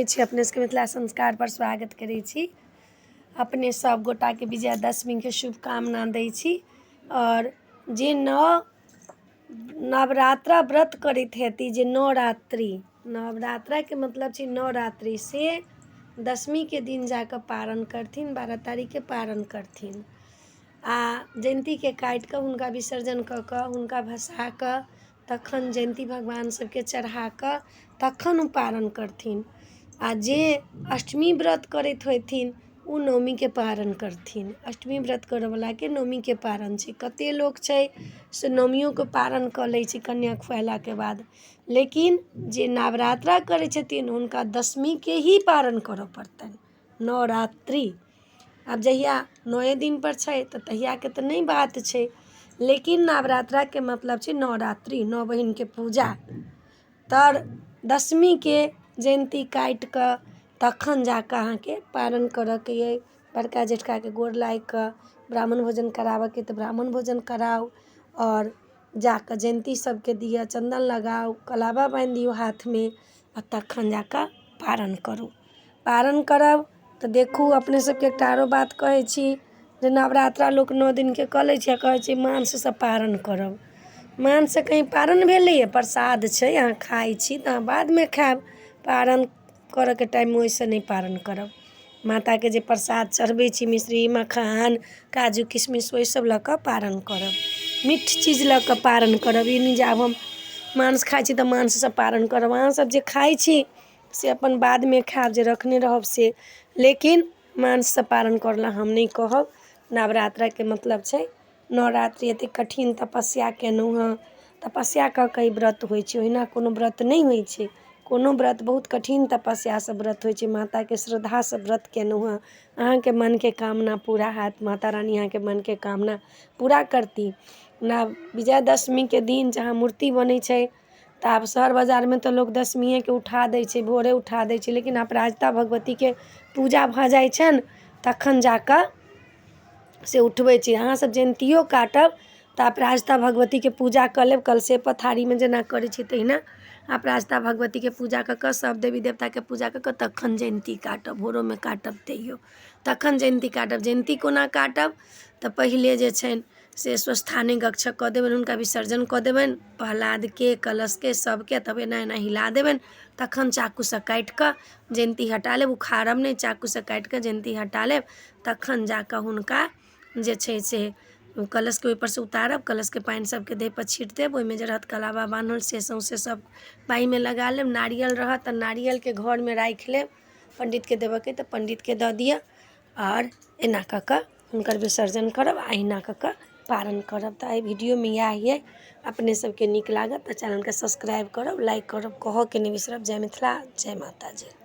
अछि। अपने सबके मिथिला संस्कारपर स्वागत करै छी। अपने सब गोटाके विजयादशमीके शुभकामना दै छी। आओर जे नवरात्रा व्रत करैत हेती, जे नवरात्रि, नवरात्राके मतलब छै नवरात्रि, से दशमीके दिन जाकऽ पारण करथिन, 12 तारीखके पारण करथिन आ जयन्तीके काटि कऽ हुनका विसर्जन कऽ कऽ हुनका भसा कऽ तखन जयन्ती भगवान सभके चढ़ा कऽ तखन ओ पारण करथिन। आ जे अष्टमी व्रत करैत होथिन ओ नवमीके पारण करथिन। अष्टमी व्रत करयवलाके नवमीके पारण छै। कतेक लोक छै से नवमियोके पारण कऽ लै छै कन्या खुएलाके बाद, लेकिन जे नवरात्रा करै छथिन हुनका दशमीके ही पारण करय पड़तनि। नवरात्रि आब जहिया नए दिनपर छै तऽ तहियाके तऽ नहि बात छै, लेकिन नवरात्राके मतलब छै नवरात्रि, नओ बहिनके पूजा। तर दशमीके जयन्ती काटि कऽ तखन जा कऽ अहाँके पारण करयके अइ। बड़का जेठकाके गोर लागि कऽ ब्राह्मण भोजन कराबयके तऽ ब्राह्मण भोजन कराउ, आओर जा कऽ जयन्ती सभके दिअ, चन्दन लगाउ, कलावा बान्हि दियौ हाथमे, आ तखन जा कऽ पारण करू। पारण करब तऽ देखू, अपने सबके एकटा आरो बात कहै छी जे नवरात्रा लोक 9 दिनके कऽ लै छै आ कहै छै मांससँ पारण करब। मांससँ कहीं पारण भेलैए? प्रसाद छै, अहाँ खाइ छी तऽ अहाँ बादमे खायब, पारण करयके टाइममे ओहिसँ नहि पारण करब। माताके जे प्रसाद चढ़बै छी, मिश्री मखान काजू किशमिश, ओहि सब लऽ कऽ पारण करब, मीठ चीज लऽ कऽ पारण करब। ई नहि जे आब हम मांस खाइ छी तऽ मांससँ पारण करब। अहाँसभ जे खाइ छी से अपन बादमे खायब, जे रखने रहब से, लेकिन मांससँ पारण करऽ लए हम नहि कहब। नवरात्राके मतलब छै नवरात्रि। एतेक कठिन तपस्या केलहुँ हँ, तपस्या कऽ कऽ ई व्रत होइ छै, ओहिना कोनो व्रत नहि होइ छै। कोनो व्रत बहुत कठिन तपस्यासँ व्रत होइ छै। माताके श्रद्धासँ व्रत केलहुँ हँ, अहाँके मनके कामना पूरा हैत, माता रानी अहाँके मनके कामना पूरा करती। विजयादशमीके दिन जहाँ मूर्ति बनै छै तऽ आब शहर बाजारमे तऽ लोक दशमिएके उठा दै छै, भोरे उठा दै छै, लेकिन अपराजिता भगवतीके पूजा भऽ जाइ छनि तखन जा कऽ से उठबै छी। अहाँसभ जयन्तियो काटब तऽ अपराजिता भगवतीके पूजा कऽ लेब कलशेपर थारीमे, जेना करै छी तहिना अपराजिता भगवतीके पूजा कऽ कऽ सभ देवी देवताके पूजा कऽ कऽ तखन जयन्ती काटब। भोरोमे काटब तैयो तखन जयन्ती काटब। जयन्ती कोना काटब? तऽ पहिले जे छनि से स्वस्थाने गक्षक कऽ देबनि, हुनका विसर्जन कऽ देबनि, प्रह्लादके कलशके सभके, तब एना एना हिला देबनि, तखन चाकूसँ काटि कऽ जयन्ती हटा लेब। उखाड़ब नहि, चाकूसँ काटि कऽ जयन्ती हटा लेब, तखन जा कऽ हुनका जे छै से कलशके ओहिपर से उतारब, कलशके पानि सभके देहपर छीट देब, ओहिमे जे रहत कलावा बान्हल से सौँसे सभ बाँहिमे लगा लेब। नारियल रहत तऽ नारियलके घरमे राखि लेब, पण्डितके देबऽके तऽ पण्डितके दऽ दिअ, आओर एना कऽ कऽ हुनकर विसर्जन करब आ एहिना कऽ कऽ पारण करब। तऽ एहि वीडियोमे इएह अइ। अपने सबके नीक लागत तऽ चैनलके सब्सक्राइब करब, लाइक करब, कहऽके नहि बिसरब। जय मिथिला, जय माताजी।